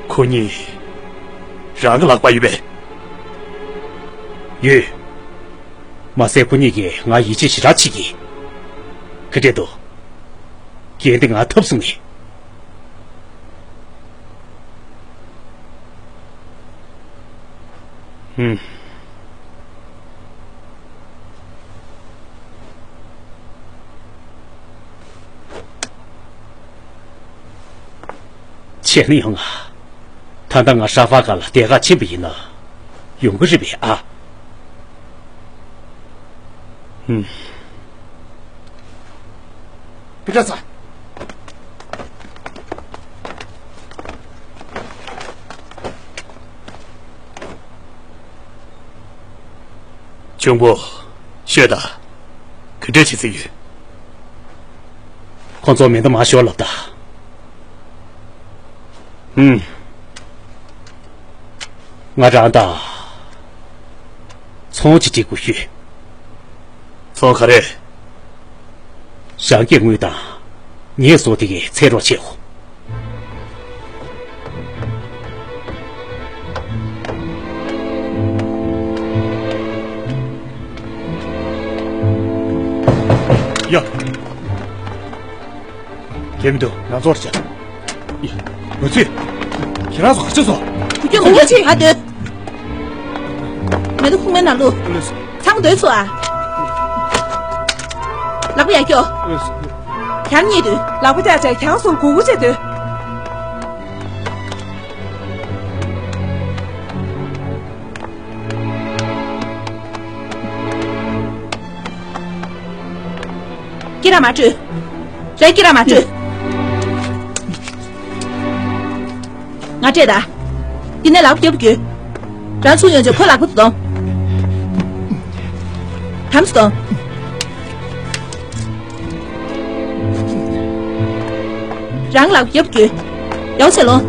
ཁོ་གཉིས། རང་གི་ལག་པར་ཡོད་པས། ཡོད། མ་ཟད་ཁོ་གཉིས་ཀྱིས་ང་ཡིད་ཆེས་ཞེ་དྲག་བྱེད་ཀྱི། ག་འདྲས་འདུག་འགན་དེ་ང་ཐོབ་སོང་ངས། ཧུམ། བྱས་ན་ཡོང་ང་། ད་ལྟ་ང་ཧྲ་ཧྥ་ག་ལ་དེ་ག་ཕྱིན་པ་ཡིན་ན། ཡོང་གི་རེད་པས་ཨ། ཧུམ། པི་ཏྲ་ཚ། གཅུང་པོ། ཤོད་དང་། ག་འདྲས་བྱེད་རྩིས་ཡོད། ཁོང་ཚོ་མེ་མདའ་མར་ཤོར་ལབ་ད། ཧུམ། ང་རང་དང་། ཚོང་ཅིག་སྒྲིག་དགོས་ཤོད། ཚོང་ག་རེ། རང་གིས་དངུལ་དང་། ངས་བཟོ་དེ་གའི་ཚད་རོགས་བྱེད་འོ། ཡ། ཁྱེད་མི་འདུག་ང་ཚོར་བྱ། ཡ། ང་ཚོས། ཁྱེད་རང་ཚོ་ག་ཚོད་སོང་། ཁྱོད་མི་འདུག་ཅི་ཧ་འདོད། མེ་ཏོག་ཁུག་མའི་ནང་བླུགས། ཚང་མ་འདོད་སོང་ཨ། ལག་པ་ཡར་སྐྱོར། ཁྱེད་གཉིས་འདུག་ལག་པ་བརྐྱངས་བྱས་ཁྱེད་ཚོར་མགོ་སྒུར་བྱས་འདུག་སྐེ་རགས་མ་སྤྲོད། རང་སྐེ་རགས་མ་སྤྲོད། ང་སྤྲད་ད། འདི་ནས་ལག་པ་རྒྱབ་རྒྱུ། རང་ཚུར་ཡོང་རྗེས་ཁོ་ལག་པ་གཏོང་། དམ་སུ་གཏོང་། རང་ལག་པ་རྒྱབ་རྒྱུ། ཡག་པོ་བྱས་ལོང་།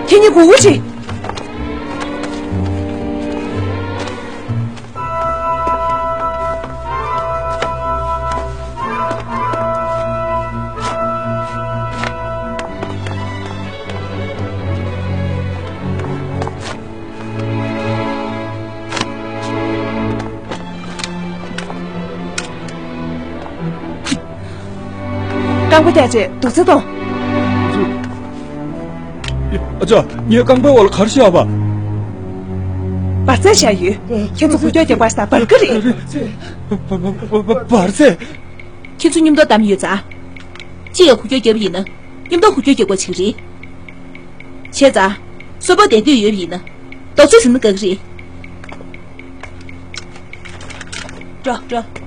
ཁྱེད་གཉིས་སྒུག་སྒུག་བྱེད། རྐང་པ་བཀྱག་བྱས་དུག་རྫས་གཏོང་། ཨ་ཅག་ངའི་རྐང་པའི་འོག་ལ་ག་རེ་བཞག་པ། འབར་རྫས་བཞག་ཡོད། ཁྱེད་ཚོ་འགུལ་སྐྱོད་རྒྱག་པ་ཞིག་དང་འབར་གི་རེད། འབར་རྫས། ཁྱེད་ཚོ་མཉམ་དུ་བསྡམས་ཡོད་ཙང་། གཅིག་ལ་འགུལ་སྐྱོད་བརྒྱབ་པ་ཡིན་ན། མཉམ་དུ་འགུལ་སྐྱོད་རྒྱག་དགོས་ཆགས་ཀྱི་རེད། བྱས་ཙང་། གསོན་པོ་བསྡད་འདོད་ཡོད་པ་ཡིན་ན། རྡོག་རྫིས་ཟིན་ན་དགའ་གི་རེད། འགྲོ་འགྲོ།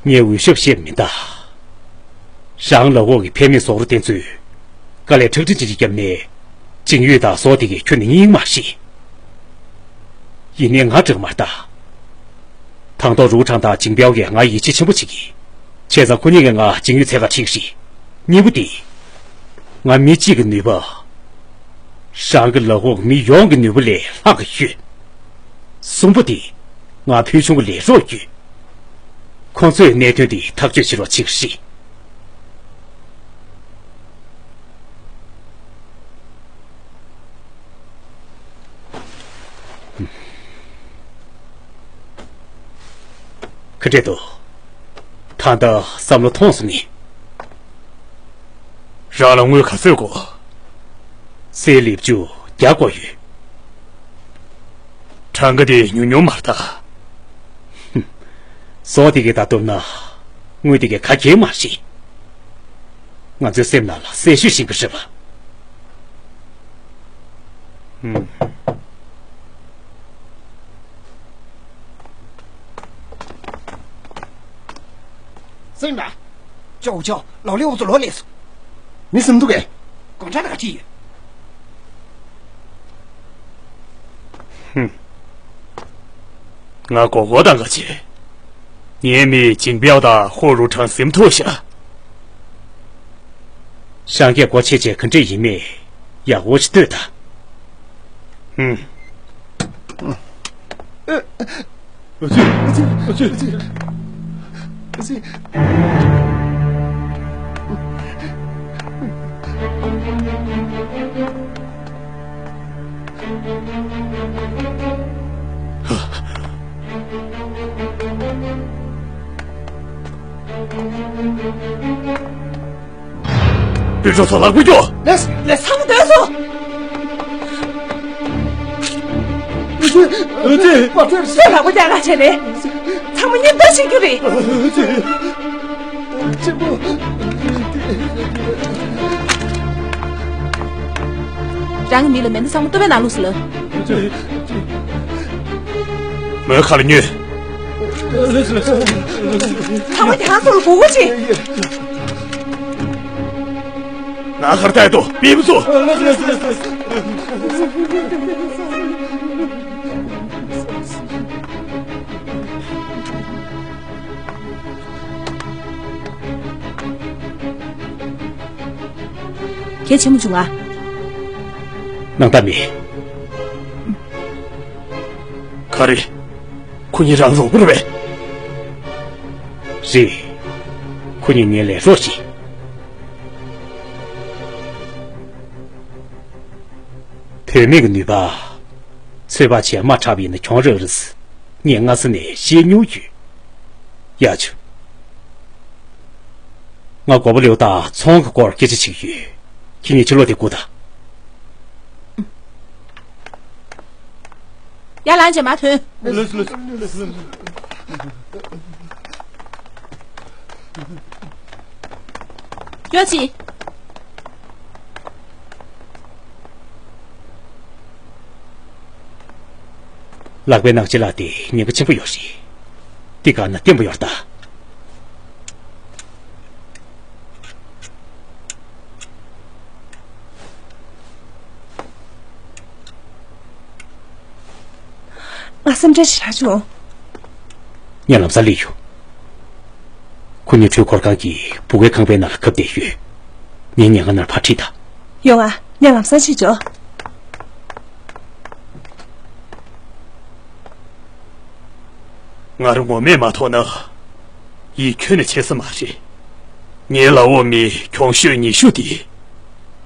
ངས་འུད་ཤོབ་བཤད་མི་གདའ། རང་ལག་འོག་གི་ཕན་མེད་ཟོག་རོ་དེ་ཚོས་དཀའ་ལས་ཁྲག་ཁྲིག་ཅིག་བརྒྱབ་ནས་ཅིང་ཡུས་དང་ཟོག་དེ་གས་ཁྱོན་ནས་རྙེད་མ་ཤེས། ཡིན་ནའི་ང་འདྲ་མ་གདའ། དང་ཐོག་རུའུ་ཁྲང་དང་ཅིང་པའོ་གིས་ང་ཡིད་ཆེས་ཆེན་པོ་བྱེད་ཀྱི། བྱས་ཙང་ཁོ་གཉིས་ཀྱིས་ང་ཅིང་ཡུས་འཚོལ་ག་ཁྲིད་ཀྱི་རེད། གཉིས་པ་དེ། ང་མི་གཅིག་གི་ནུས་པ། རང་གི་ལག་འོག་མི་ཡོངས་ཀྱི་ནུས་པ་ལས་ལྷག་གི་ཡོད། གསུམ་པ་དེ། ང་ཕུལ་བྱུང་གི་ལས་རོགས་ཡོད། ཁོང་ཚོས་གནད་དོན་འདི་ཐག་གཅོད་བྱེད་རོགས་བྱེད་ཀྱི་རེད། ག་འདྲས་འདུག་ད་ལྟ་བསམ་བློ་ཐོངས་སོང་ངས། རང་ལ་དངུལ་ག་ཚོད་དགོས། སེ་ལེབ་བཅུ་བརྒྱ་དགོས་ཡོད། གྲངས་ཀ་དེ་ཉུང་ཉུང་མ་རེད་ད། ཧུམ། ཟོག་དེ་གས་ད་བཏུབ་ན། དངུལ་དེ་གས་ག་གེ་མ་རེད། ང་ཚོའི་སེམས་ནང་ལ་སེམས་ཤུགས་ཤིག་གི་རེད་པ། ཧུམ། སེམས་ལ། ཅོག་ཅོག་ལོག་ལེ་འུ་ཚོ་ལོག་ལེ་སོ། མི་སེམས་སྡུག་གས། གོང་ཁྲ་ལ་ག་ཅི་ཡོད། ཧུམ། ང་མགོ་སྐོར་བཏང་ག་བྱེད། ངའི་མི་ཇིང་པའོ་དང་ཧོ་རུ་ཁྲང་སེམས་ཐོག་ཤ། ཤང་གས་སྒོ་ཕྱེ་བྱས་ག་འདྲས་ཡིན་མིན་ཡག་པོ་ཞིག་ལྟོས་དང་། ཧུམ། ཨ་ཙི། ཨ་ཙི། ཨ་ཙི། ཨ་ཙི། པི་ཀྲོ་ཚོ་ལག་པ་སྐྱོ། ལགས་ལགས། ཚང་མ་སྡོད་སོང་། ཨ་ཙི། ཨ་ཙི། ཁྱོད་ལག་པ་རྒྱག་ག་བྱས་ནས། ཚང་མ་མཉམ་དུ་བྱེད་རྒྱུ་རེད། ཨ་ཙི། ཆེན་པོ། རང་གི་མི་ལ་མེ་མདའ་ཚང་མ་ལྟོ་བའི་ནང་བླུགས་ཟེར་ལབ། མོའི་ཁ་ལ་ཉོན། ཚང་མ་རྒྱ་ཚོ་ལ་མགོ་སྐོར་བྱེད། ང་ཁར་ལྟ་དུ་པི་བུ་ཚོ། གལ་ཆེན་པོ་བྱུང་ང་། སྣང་དག་མེད། ག་རེ། ཁོ་གཉིས་རང་རོགས་པོ་རེད་པས། རེད། ཁོ་གཉིས་ངའི་ལས་རོགས་བྱེད། བུད་མེད་ཀྱི་ནུས་པ། ཚོད་དཔག་བྱས་དམའ་དྲགས་པ་ཡིན་ན་གྱོང་རག་རེད། ངས་སྔ་ས་ནས་ཤེས་མྱོང་ཡོད། ཡ་ཆུ། ང་གོ་པ་ལེའུ་དང་ཚོང་གི་སྐོར་སྐད་ཆ་བྱེད་ཀྱི་ཡོད། ཁྱེད་གཉིས་ཕྱི་ལོགས་དེ་སྒུག་དང་། ཡར་ལངས་བྱས་མར་ཐོན། ལགས་སོ། ལགས་སོ། ལགས་སོ། ཡོ་ཅི། ལག་པའི་ནང་ལྕེ་ལག་དེ་ཉེན་ཁ་ཆེན་པོ་ཡོད་རེད། འདི་ག་ན་བརྟན་པོ་ཡོད་ད། ང་སེམས་ཁྲལ་ཞེ་དྲག་བྱུང་། ངས་ལམ་སང་སླེབས་ཡོང་། ཁོ་གཉིས་འཕྲུལ་འཁོར་ཁང་གི་བུ་གའི་ཁང་པའི་ནང་ལ་གབ་བསྡད་ཡོད། ངས་ཉེན་ཁ་ནར་ཕར་ཁྲིད་དང་། ཡོང་ང་། ངས་ལམ་སང་ཕྱིན་ཆོག། ང་རང་ངོ་མས་མ་མཐོང་ན། ཡིད་ཁྱོན་ནས་ཆེས་ས་མ་རེད། ངའི་ལའོ་མི་གྱོང་ཤོས་ཉེས་ཤོས་དེ།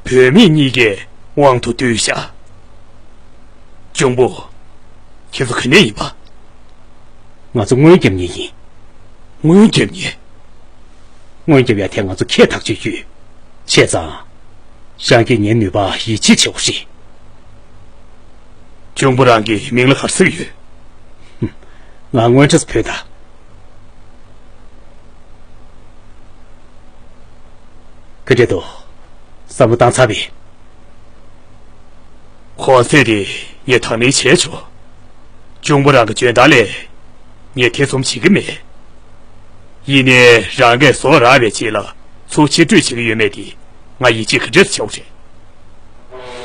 བུད་མེད་གཉིས་ཀའི་དབང་དུ་བསྡུས་བཞག། གཅུང་པོ། ཁྱེད་ཚོ་ག་ནས་ཡིན་པ། ང་ཚོ་རྔོན་རྒྱབ་མཁན་ཡིན། རྔོན་རྒྱབ་མཁན། རྔོན་རྒྱབ་ཡ་དེ་ང་ཚོ་ཁྱད་ཐག་ཆོད་ཡོད། བྱས་ཙང་། རང་གིས་ངའི་ནུས་པ་ཡིད་ཆེས་བྱེད་དགོས་རེད། གཅུང་པོ་རང་གི་མིང་ལ་ག་རེ་ཟེར་གྱི་ཡོད། ང་སྔོན་ཁྲ་བོད་ད། ག་འདྲས་འདུག། བསམ་བློ་བཏང་ཚར་བས། གོང་ཚད་དེ་ངས་དང་ལེན་བྱས་ཆོག། གཅུང་པོ་རང་གི་འཇོན་ཐང་ལས། ངས་ཐེ་ཚོམ་བྱེད་ཀྱི་མེད། ཡིན་ནའི་རང་གིས་ཟོག་རག་པའི་རྗེས་ལ་ཚུར་ཕྱིར་སྤྲོད་བྱེད་ཀྱི་ཡོད་མེད་དེ་ང་ཡིད་ཆེས་ག་འདྲས་བྱེད་དགོས་རེད།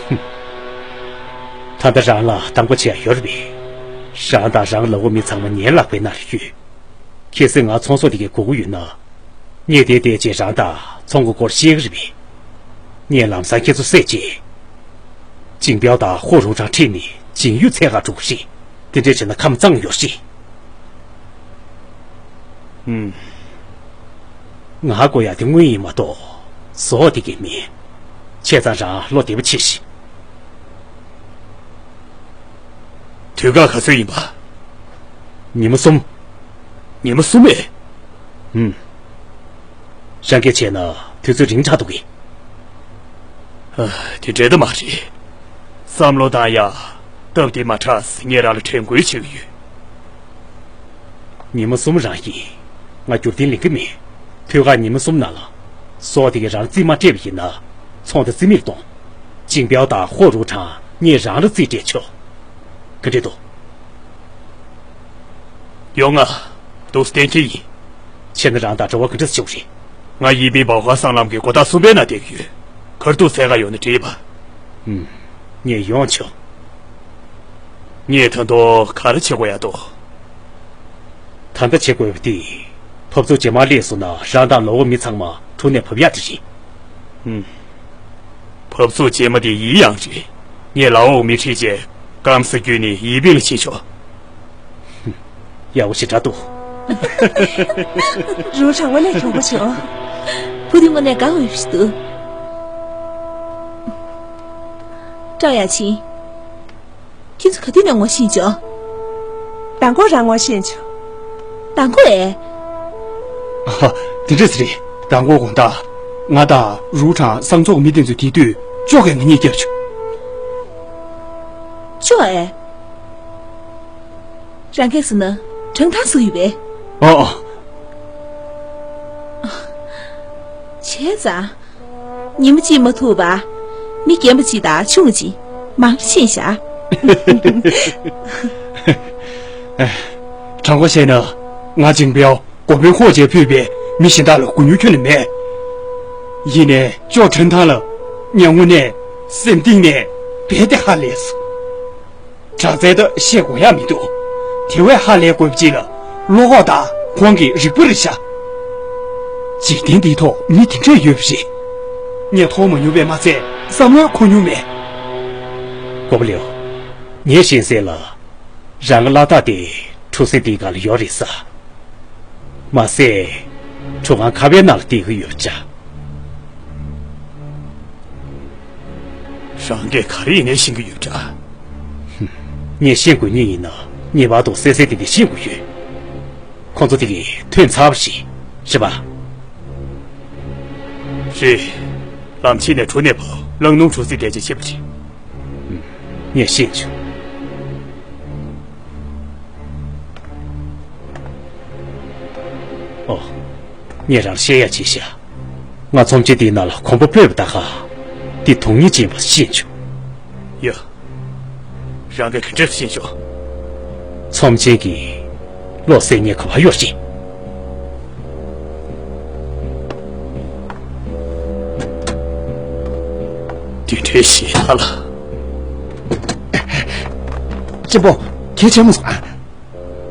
ཧུམ། ད་ལྟ་རང་ལ་དང་པོ་བྱེད་ཡ་ཡོད་རེད་པས། རང་དང་རང་ལའོ་མི་ཚང་མ་ངའི་ལག་པའི་ནང་ལ་ཡོད། གལ་སྲིད་ང་ཚོང་ཟོག་དེ་གའི་དགོས་མཁོ་ཡོད་ན། ངས་དེ་བལྟས་རྗེས་རང་དང་ཚོང་གི་སྐོར་བཤད་ཀྱི་རེད་པས། ངས་ལམ་སང་ཁྱེད་ཚོ་བསད་རྗེས། ཅིང་པའོ་དང་ཧོ་རུ་ཁྲང་ཁྲིད་ནས་ཅིང་ཡུས་འཚོལ་ག་འགྲོ་གི་རེད། དེ་འདྲས་བྱས་ན་ཁམས་གཙང་ཡོད་རེད། ཧུམ། ང་དགོས་ཡ་དེ་དངུལ་ཡིན་མ་གཏོགས་ཟོག་དེ་གའི་མིན། བྱས་ཙང་རང་བློ་བདེ་པོ་བྱེད་ཤིག། དུས་བཀག་ག་ཚོད་ཡིན་པ། ཉིན་མོ་གསུམ། ཉིན་མོ་གསུམ་མེད། ཧུམ། རང་གིས་བྱས་ན་དུས་ཚོད་རིང་དྲགས་འདུག་གི། ཨ། དེ་འདྲ་ད་མ་རེད། བསམ་བློ་བཏང་ཡ། སྟབས་བདེ་མ་དྲགས་ངས་རང་ལ་དྲན་སྐུལ་བྱེད་ཀྱི་ཡོད། ཉིན་མོ་གསུམ་རང་ཡིན། ང་འགྱུར་རྟེན་ལེན་གྱི་མེད། དུས་བཀག་ཉིན་མོ་གསུམ་ནང་ལ། ཟོག་དེ་གས་རང་རྩིས་མ་སྤྲད་པ་ཡིན་ན། ཚོང་དེ་རྩིས་མེད་གཏོང་། ཅིང་པའོ་དང་ཧོ་རུ་ཁྲང་ངས་རང་ལ་རྩིས་སྤྲད་ཆོག། ག་འདྲས་འདུག། ཡོང་ང་། འདུག་སེ་བསྟན་གྱི་ཡིན། བྱས་ན་རང་དང་འབྲེལ་བ་ག་འདྲས་བྱུང་རེད། ང་ཡིན་པིན་པའོ་ཧྭ་སྲང་ལམ་གྱི་སྒོ་ཐག་གསུམ་པའི་ནང་བསྡད་ཀྱི་ཡོད། ག་རེ་འདུག་ཟེར་ག་ཡོང་ན་འགྲིག་པ། ཨུམ། ངས་ཡོང་ཆོག། ངས་ད་དུང་ག་རེ་བྱེད་དགོས་ཡ་འདུག། ད་ལྟ་བྱེད་དགོས་པ་དེ། ཕབ་ཚུགས་རྗེས་མ་སླེབས་སོང་ན་རང་དང་ལའོ་མི་ཚང་མ་གྲུ་ནས་བབས་ཡ་དེ་རེད། ཨུམ། བབས་ཚུགས་རྗེས་མ་དེ་ཡིན་ཡང་རེད། ངས་ལའོ་མི་ཁྲིད་བྱས་སྐམ་ས་བརྒྱུད་ནས་ཡིན་པིན་ལ་ཕྱིན་ཆོག། ཧུམ། ཡག་པོ་ཞེ་དྲག་འདུག། རུ་ཁྲང་དངོས་གནས་གྱོང་པོ་བྱུང་། བུ་དེ་དངོས་གནས་དགའ་འོས་ཤིག་འདུག། ཀྲའོ་ཡ་ཆིན། ཁྱེད་ཚོ་ག་དུས་ནས་ངོ་ཤེས་བྱུང་། མདང་དགོང་རང་ངོ་ཤེས་བྱུང་། མདང་དགོང་ཨེ། ཨ། དེ་འདྲ་ཟེར་རེད། མདང་དགོང་དགོང་དག་ང་དང་རུ་ཁྲང་སྲང་ཚོགས་མི་དེ་ཚོ་དེ་དུས་ཅོག་གིས་ང་གཉིས་བརྒྱབ་བྱུང་། ཅོག་ཨེ། རང་གིས་ཟེར་ན་ཁྲང་ཐང་ཟེར་ཡོད་པས། ཨ་ཨ། བྱས་ཙང་། ཉིན་མོ་གཅིག་མ་ཐུག་པ། མི་རྒན་པོ་གཅིག་དང་ཆུང་ངུ་གཅིག་མང་པོ་ཕྱིན་བཞག། དྲང་པོ་བཤད་ན། ང་ཅིང་པའོ་གོ་བོན་ཧོ་ཅེས་ཕུད་པའི་མི་གཞན་དག་ལ་མགོ་མྱུར་ཁྱོན་ནས་མེད། ཡིན་ནའི་ཅོག་ཁྲང་ཐང་ལ་ང་དངོས་གནས་སེམས་གཏིང་ནས་རྦད་དེ་ཧ་ལས་སོང་། དྲག་རྩལ་ད་བཤད་དགོས་ཡ་མི་འདུག། དེ་བས་ཧ་ལས་དགོས་པ་ཅིག་ལ་བློ་ཁོག་དང་ཁོང་གི་རིག་པ་རེད་ཤག། འཇིག་རྟེན་འདིའི་ཐོག་མི་དེ་འདྲས་ཡོད་པ་རེད། ངས་མཐོང་མ་མྱོང་བས་མ་ཚད་བསམ་བློ་འཁོར་མྱོང་མེད། གོ་བ་ལེའོ། ངས་ཤེས་གསལ་ལ། རང་གི་བླ་རྟགས་དེ་གྲུ་གཟིངས་དེའི་སྒང་ལ་ཡོད་རེད་ས། མ་ཟད། གྲུ་ཁང་ཁ་པའི་ནང་ལ་བསྡད་ཀྱི་ཡོད་པ་ཆགས། རང་གིས་ག་རེ་ཡིན་ནའི་ཤེས་ཀྱི་ཡོད་འདྲ། ངས་ཤེས་དགོས་ངེས་ཡིན་ན་ངེས་པར་དུ་གསལ་གསལ་ཏིག་ཏིག་ཤེས་དགོས་ཡོད། ཁོང་ཚོ་དེ་གས་ཐོན་ཚར་བ་རེད། རེད་པ། རེད། ལམ་ཕྱེད་ནས་གྲུ་ནས་བབས། གླང་སྣུམ་གྲུ་གཟིངས་དེ་ཅིག་ཕྱིན་པ་རེད། ངས་ཤེས་བྱུང་། ཨོ། ངས་རང་བཤད་ཡ་བྱས་ཤག། ང་ཚོམས་ཆེན་དེའི་ནང་ལ་གོམ་པ་སྤོས་པ་ད་ག་དེ་དོན་སྙིང་ཅན་པ་ཤེས་བྱུང་། ཡ། རང་གིས་ག་འདྲ་ཤེས་བྱུང་། ཚོམས་ཆེན་གྱིས་བློ་གསལ་ཉེན་ཁ་བ་ཡོད་ཅིང་། དེ་འདྲའི་ཞེ་དྲག་ལ། གཅེན་པོ། གལ་ཆེན་མོ་སོང་ཨ།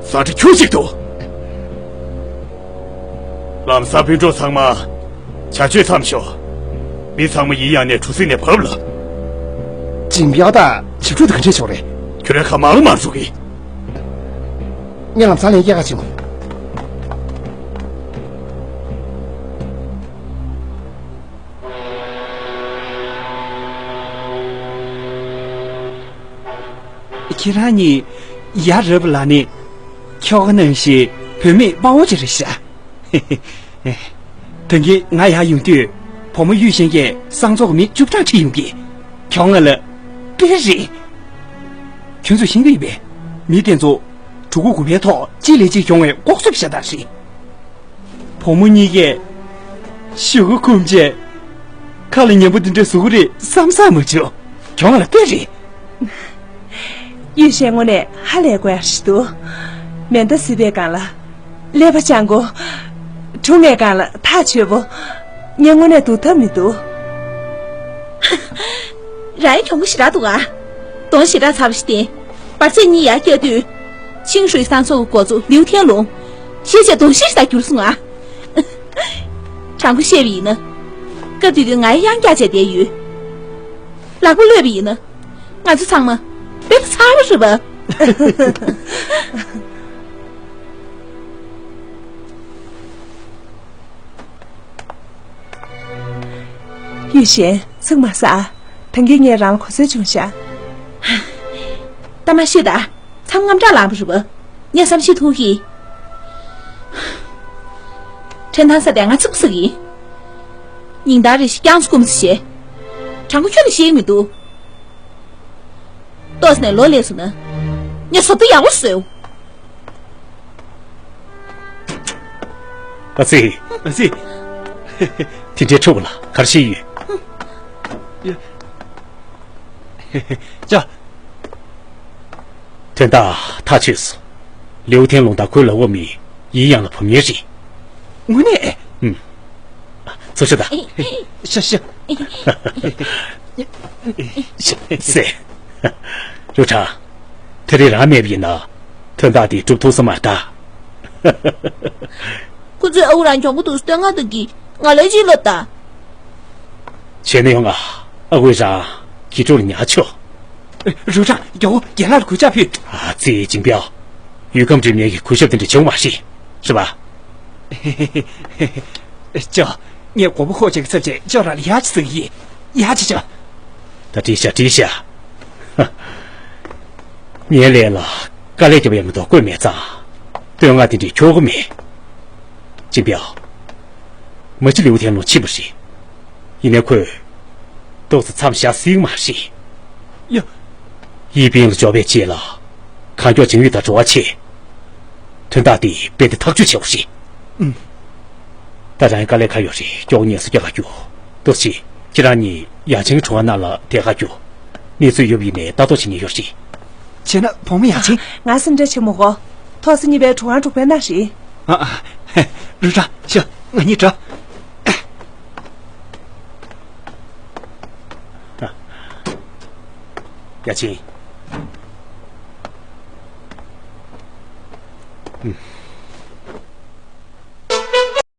ཟ་འདྲེ་ཁྱོད་ཅིག་ཏུ། ལམ་སང་སྤུན་གྲོགས་ཚང་མ། བྱ་སྤྱོད་མཚམས་ཞོག་མི་ཚང་མ་ཡིན་ཡང་ནས་གྲུ་གཟིངས་ནས་བབས་ལ། ཅིང་པའོ་དང་ཆིབས་ཕྲུག་དང་ག་འདྲས་ཆོག་རེད། ཁྱོད་རང་ཁ་མང་རུ་མང་རུ་ཟུག་གི། ངས་ལམ་སང་ལན་རྒྱག་ག་ཕྱིན་གོ། ཁྱེད་རང་གཉིས་ཡ་རབས་ལ་ནི་ཁྱོ་ག་ནང་བཞིན་བུད་མེད་དཔའ་བོ་ཅིག་རེད་ཤག་ད་གིན་ང་ཡར་ཡོང་དུས་བུ་མོ་གཡུ་ཤན་གྱིས་སང་ཚོགས་ཀྱི་མི་བཅུ་གྲངས་ཁྲིད་ཡོང་གི། ཁྱོ་ང་ལ་དཔེ་རེད། ཁྱོད་ཚོས་ཤེས་ཀྱི་ཡོད་པས། མི་དེ་ཚོ་གྲུ་གུ་དགུ་པའི་ཐོག་གཅིག་ལས་གཅིག་གྱོང་བའི་ལྐོག་གསོད་ཤ་སྟག་རེད། བུ་མོ་གཉིས་ཀས་ཤོག་གུ་ཁུམ་བྱས། ཁ་ལ་ཉན་པོ་འདི་འདྲ་བཟོ་གི་རེད་བསམ་བསམ་མ་བྱུང་། ཁྱོད་ང་ལ་དཔེ་རེད། གཡུ་ཤན་དངོས་གནས་ཧ་ལས་དགོས་ཡག་ཞིག་འདུག་མེ་མདའ་གཟིགས་པའི་སྒང་ལ་ཀླད་པ་སྤྱང་པོ། གྲུ་ངའི་སྒང་ལ་ཐག་ཆོད་པོ། ངས་དངོས་གནས་སྡུག་ཐབས་མི་འདུག་རང་ཡང་གྱོང་པོ་ཞེ་དྲག་འདུག་ཨ། གདོང་ཞེ་དྲག་ཚ་པོ་ཞིག་བསྟན། བར་ཆད་གཉིས་ཡར་བསྐྱལ་དུས། ཆིང་ཧྲུའི་སང་ཚོགས་ཀྱི་འགོ་གཙོ་ལིའུ་ཐེན་ལུང་། ཤེས་བྱས་གདོང་ཤེས་ཤིག་ད་གྱུར་སོང་ཨ། དྲང་པོ་བཤད་པ་ཡིན་ན། སྐབས་དེ་དུས་ང་ཡང་གཡང་བརྒྱབ་བྱས་བསྡད་ཡོད། ལག་པ་གློད་པ་ཡིན་ན། ང་ཚོ་ཚང་མ་དཔེ་མ་ཚར་བ་རེད་པ། གཡུ་ཤན་ཚིག་མ་ཟ། ད་གིན་ངས་རང་ལ་གོ་སྲོལ་བྱུང་ཤག་ད་མ་ཤི་ད། མཚམས་རྔམ་དྲག་ལངས་པ་རེད་པ། ངས་བསམ་ཤེས་ཐུབ་ཀི། ཁྲེན་ཐང་ས་དེ་ང་ཚིག་པ་ཟ་གི་ཡིན། ཉིན་ལྟར་རེ་བཞིན་རྐྱང་ཚོ་སྐུམ་ཚོ་བྱས། དྲང་པོ་ཁྱོན་ནས་ཤེས་ཀྱི་མི་འདུག་ཏོག་ཙམ་ནས་ལོ་ལེགས་སོང་ན། ངས་བཟོ་ལྟ་ཡག་པོ་བཟོས། ཨ་ཙི། ཨ་ཙི། དེ་འདྲའི་ཕྲུ་གུ་ལ་ག་རེ་བྱས་ཡོད། ཡ། ཅོ། དོན་དག་ཐག་ཆོད་སོང་། ལིའུ་ཐེན་ལུང་དང་ཁོའི་ལག་འོག་མི་ཡིན་ཡང་ལ་བུ་མྱེས་རེད། དངོས་གནས། ཨུམ། ཚུར་ཤོག་དང་། ཤ་ཤ། ཤ་ཟེ། རུ་ཁྲ། དེ་རིང་རང་མེད་པ་ཡིན་ན། དོན་དག་འདི་འགྲུབ་ཐུབ་ས་མ་རེད་ད། ཁོ་ཚོས་ཨ་ཁུ་རང་གྱོང་པོ་འདུག་སྟོན་ང་དང་གི་ང་ལ་ཅི་ལབ་ད། བྱས་ན་ཡོང་ང་། ཨ་ཁུས་རང་གི་ཕྲུ་གུ་ལ་ཉར་ཆོག་རུ་ཁྲ། རྒྱལ་བོ་རྒན་ལགས་ལ་གུས་ཕྱག་ཕུལ། ཨ་ཙི་ཅིང་པའོ། ཡུལ་ཁམས་འདྲེས་མའི་གུས་ཞབས་དེ་འདྲ་བྱུང་མ་རེད། རེད་པ། ཅོ། ངས་མགོ་བོ་འཁོར་བྱེད་ཀྱི་ཚབ་བྱས་ཅོ་རང་ལ་ཡ་ཅི་ཟེར་གྱི་ཡིན། ཡ་ཅི་ཅོ། ད་བྲིས་ཤག་བྲིས་ཤག་ངའི་ལས་ལ་དཀའ་ལས་རྒྱབ་ཡ་མི་ཐོག་བཀོད་མེད་ཙང་། བསྟོད་བསྔགས་དེ་འདྲའི་འཁྱོག་གི་མེད། ཅིང་པའོ། མ་གཞི་ལིའུ་ཐེན་ལུང་ཕྱིན་པ་རེད། ཡིན་ནའི་ཁོས་ཏོག་ཙམ་མཚམས་བཞག་སྲིད་མ་རེད། ཡ། ཡིན་པིན་ལ་འབྱོར་བའི་རྗེས་ལ་གང་མགྱོགས་ཅིང་ཡུས་དང་བྲོ་བ་ཆེ། དོན་དག་འདི་རྦད་དེ་ཐག་གཅོད་བྱེད་དགོས་རེད། ཨུམ། ད་རང་དཀའ་ལས་ཁག་ཡོད་རེད། མགྱོགས་ངལ་གསོ་རྒྱག་ག་རྒྱུགས། ཏོག་ཙི། ཁྱེད་རང་གཉིས་ཡ་ཆེན་གྱི་གྲོང་ཁྱེར་ནང་ལ་བསྡད་ག་རྒྱུགས། གནས་ཚུལ་ཡོད་པ་ཡིན་ནའི་ལྟ་རྟོག་བྱེད་མཁན་ཡོད་རེད། བྱས་ན་བུ་མོ་ཡ་ཆེན། ང་སེམས་ཁྲལ་བྱེད་མི་དགོས། ཐོག་ས་གཉིས་པའི་གྲོང་ཁྱེར་དྲུག་པའི་ནང་རེད། ཨ་ཨ། རུ་ཁྲ། ཤོག་ང་གཉིས་འགྲོ། ཡ་ཆེན།